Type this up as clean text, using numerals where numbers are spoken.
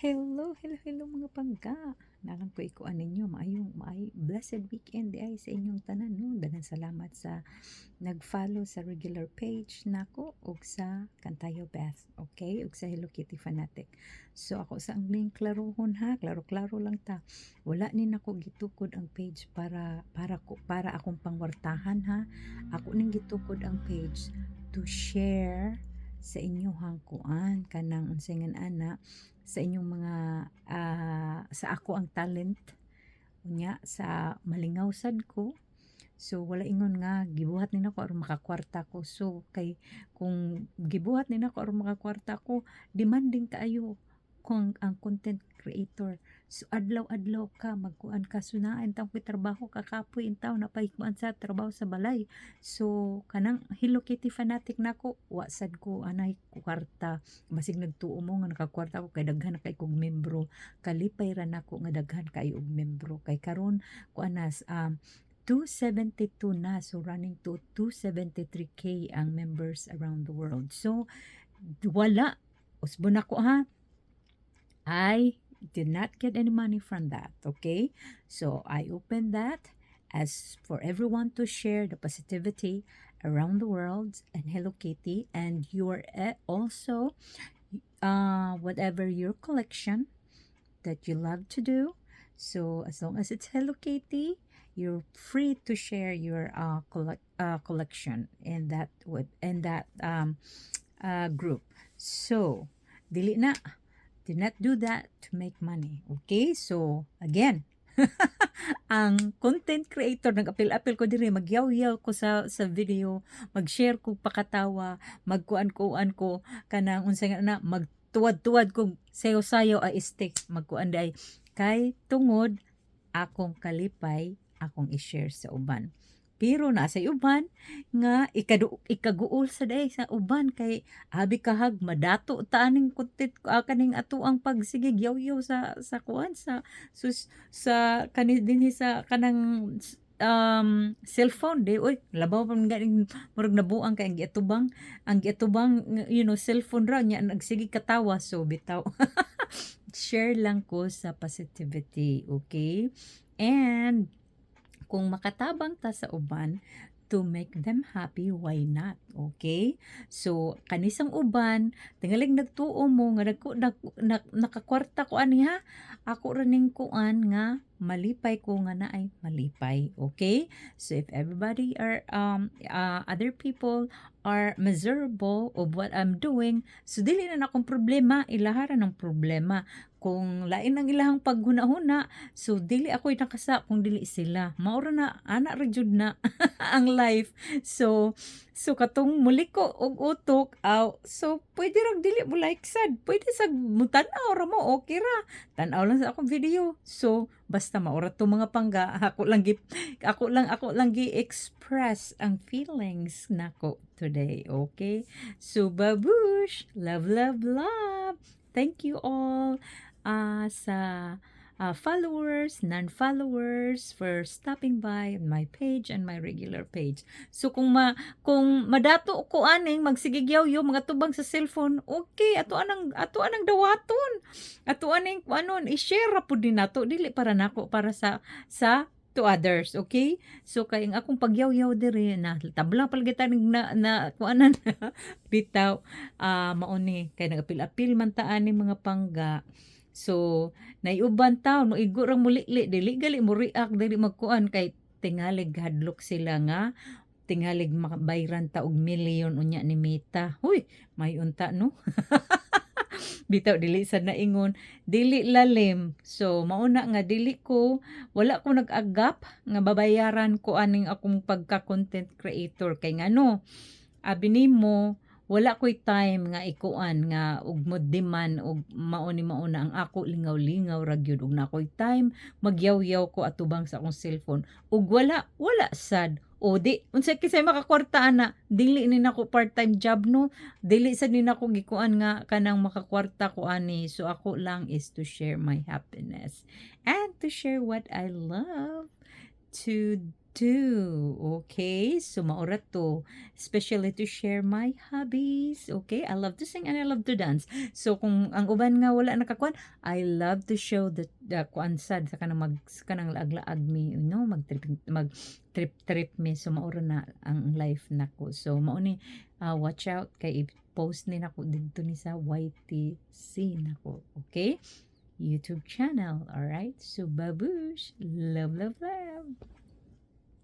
Hello, hello, hello, mga pangga. Nalang ko ikuan ninyo, maayong maay blessed weekend di ay sa inyong tanan, no. Daghang salamat sa nag-follow sa regular page nako ug sa Kantayo Beth, okay? Ug sa Hello Kitty Fanatic. So ako sa ang link klarohon ha, klaro-klaro lang ta. Wala ni nako gitukod ang page para akong pangwartahan ha. Ako ning gitukod ang page to share sa inyuhang kuan, kanang unsay ngan ana sa inyong mga sa ako ang talent unya sa malingaw sad ko. So wala ingon nga gibuhat ni nako aron makakwarta ko. So kay kung gibuhat ni nako aron makakwarta ko, demanding kaayo kung ang content creator. So adlaw-adlaw ka magkuan ka, so naa taw ko'y trabaho, kakapoy intaw na pay kuan sa trabaho sa balay. So kanang Hello Kitty Fanatic nako, wa sad ko anay kwarta. Basig nagtuo mo nga nakakwarta ko kay daghan na kay kog membro. Kalipay ra nako nga daghan kaayo og membro kay karon kuan nas 272 na, so running to 273K ang members around the world. So wala, usbon ako ha, I did not get any money from that, okay? So I opened that as for everyone to share the positivity around the world and Hello Kitty and your also whatever your collection that you love to do. So as long as it's Hello Kitty, you're free to share your collection in that group. So dili na, did not do that to make money. Okay? So, again, ang content creator, nag-apil-apil ko diri, magyaw-yaw ko sa video, mag-share ko pakatawa, magkuan-kuan ko kanang unsa nga na, magtuwad-tuwad kog sayaw-sayaw ay stick, magkuan day kay tungod akong kalipay akong i-share sa uban. Pero naa say uban nga ikaguol sa day sa uban kay abi kahag madato ta aning content kaning atoang pagsigig yaw-yaw sa kuan sa sus sa kani dinhi sa kanang cellphone di oy labaw pa man ganing murag nabuang kay ang giatubang cellphone ra nya nagsige katawa. So bitaw, share lang ko sa positivity, okay? And kung makatabang ta sa uban to make them happy, why not? Okay? So, kanisang uban, tingalig nagtuo mo nga nagku, nag, na, nakakwarta ko ani ha, ako ra ning kuan nga malipay ko nga naay malipay. Okay? So, if everybody are, other people are miserable of what I'm doing, so dili na akong problema, ilaha ra ng problema. Kung lain ang ilahang paghuna-huna, so dili ako'y nakasa kung dili sila. Mao ra na, ana ra jud na ang life. So katong muliko og utok, aw, so pwede rag dili mo like sad. Pwede sad mutan-aw ra mo, okay ra. Tan-aw lang sa akong video. So, basta mao ra to, mga pangga, ako lang gi-express ang feelings nako today, okay? So, babush, love, love, love. Thank you all sa followers, non-followers for stopping by on my page and my regular page. So kung madato ko aning magsigigyaw yo mga tubang sa cellphone, okay, ato anang dawaton. Ato aning anon i-share ra pud din nato, dili para nako, para sa to others, okay? So kay ang akong pagyaw-yaw diri na tabla palagi ta na kuanan bitaw, mao ni kay nagapil-apil man ta ani, mga pangga. So naiuban taon mo igo ra mulili, dili gali mo react, dili magkuan kay tingalig hadlok sila nga tingalig makabayran ta og milyon unya ni Meta. Huy, may unta no. Bitaw, dili sad naingon, dili lalim. So mauna nga dili ko, wala ko nag-agap nga babayaran ko aning akong pagka-content creator kay ngano abi nimo wala ko'y time nga ikuan nga og mo demand og mao ni mao na ang ako lingaw-lingaw ra gyud og naa ko'y time magyaw-yaw ko atubang sa akong cellphone ug wala wala sad. O di unsa kisay makakwarta ana? Dili ni nako part-time job no, dili sad ni nako gikuan nga kanang makakwarta ko ani. So ako lang is to share my happiness and to share what I love to do. Okay? So mao ra to. Especially to share my hobbies. Okay? I love to sing and I love to dance. So kung ang uban nga wala nakakuan, I love to show the kuan sad sa kanang mag sa kanang laag-laag mi, mag trip trip mi. So mao ra na ang life nako. So mao ni watch out kay i-post ni nako didto ni sa YTC nako. Okay? YouTube channel. All right? So babush. Love, love, love.